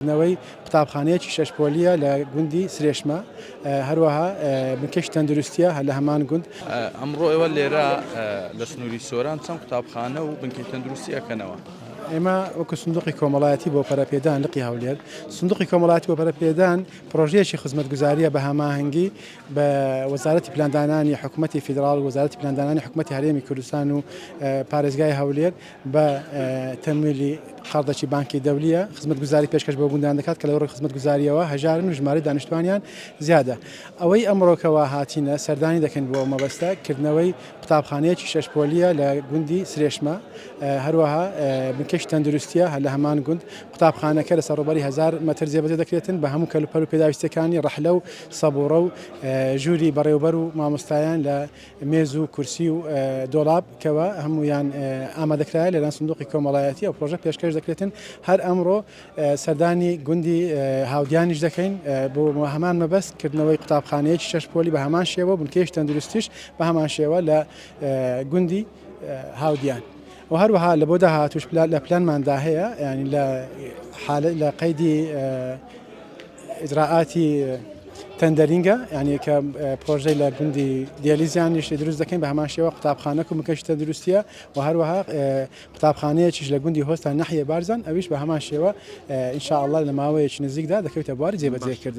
کردنەوەی قوتابخانەیەکی شەش پۆلییە لە گوندی سرێشمە، هەروەها بنکەیەکی تەندروستییە هەر لە هەمان گوند. ئەمڕۆ ئێوە لێرە لە سنووری سۆران چەند قوتابخانە و بنکەی تەندروستی ئەکەنەوە؟ ئێمە وەکو سندوقی کۆمەڵایەتی بۆ پەرەپێدان لقی هەولێر، سندوقی کۆمەڵایەتی بۆ پەرەپێدان پڕۆژەیەکی خزمەتگوزارییە بە هەماهەنگی بە وەزارەتی پلاندانانی حکومەتی فیدراڵ و وەزارەتی پلاندانانی حکومەتی هەرێمی کوردستان و پارێزگای هەولێر بە تەمویلی قەرزێکی بانکی دەولیە خزمەتگوزاری پێشکەش بۆ گوندان دەکات کە لە ڕووی خزمەتگوزاریەوە هەژارن و ژمارەی دانیشتوانیان زیادە. ئەوەی ئەمڕۆکەوە هاتینە سەردانی دەکەین بۆ ئەو مەبەستە کردنەوەی قوتابخانەیەکی شەش پۆلیە لە گوندی سرێشمە، هەروەها بنکەیەکی تەندروستیە هەر لە هەمان گوند. قوتابخانەکە لەسەر ڕووبەری 1000 مەتر جێبەجێ دەکرێتن بە هەموو کەلوپەل و پێداویستیەکانی ڕەحلە و سەبوڕە و ژووری بەڕێوبەر و مامۆستایان لە مێز و کورسی و دۆڵاب کەوە هەموویان ئامادەکرایە لەلایەن سندوقی کۆمەڵایەتی ئەو پرۆژە پێشکەش دەکرێتن هەر ئەمڕۆ سەردانی گوندی هاودیانیش دەکەین بۆ هەمان مەبەست کردنەوەی قوتابخانەیەکی شەش پۆلی بە هەمان شێوە بنکەیەکی تەندروستیش بە هەمان شێوە لە گوندی هاودیان. و هەروەها لە بۆ داهاتوش لە پلانماندا هەیە ینی لە حالە لە قەیدی ئیجرائاتی tendering ە یانی کە پرۆژەی لە گوندی دیالیزیانیش دروست دەکەین بە هەمان شێوە قوتابخانەک و بنکەی تەندروستیە و هەروەها قوتابخانەیەکیش لە گوندی هۆستا نەحیە بارزان ئەویش بە هەمان شێوە ئینشاءاللە لە ماوەیەکی نزیکدا دەکەوێتە بواری جێبەجێکردن.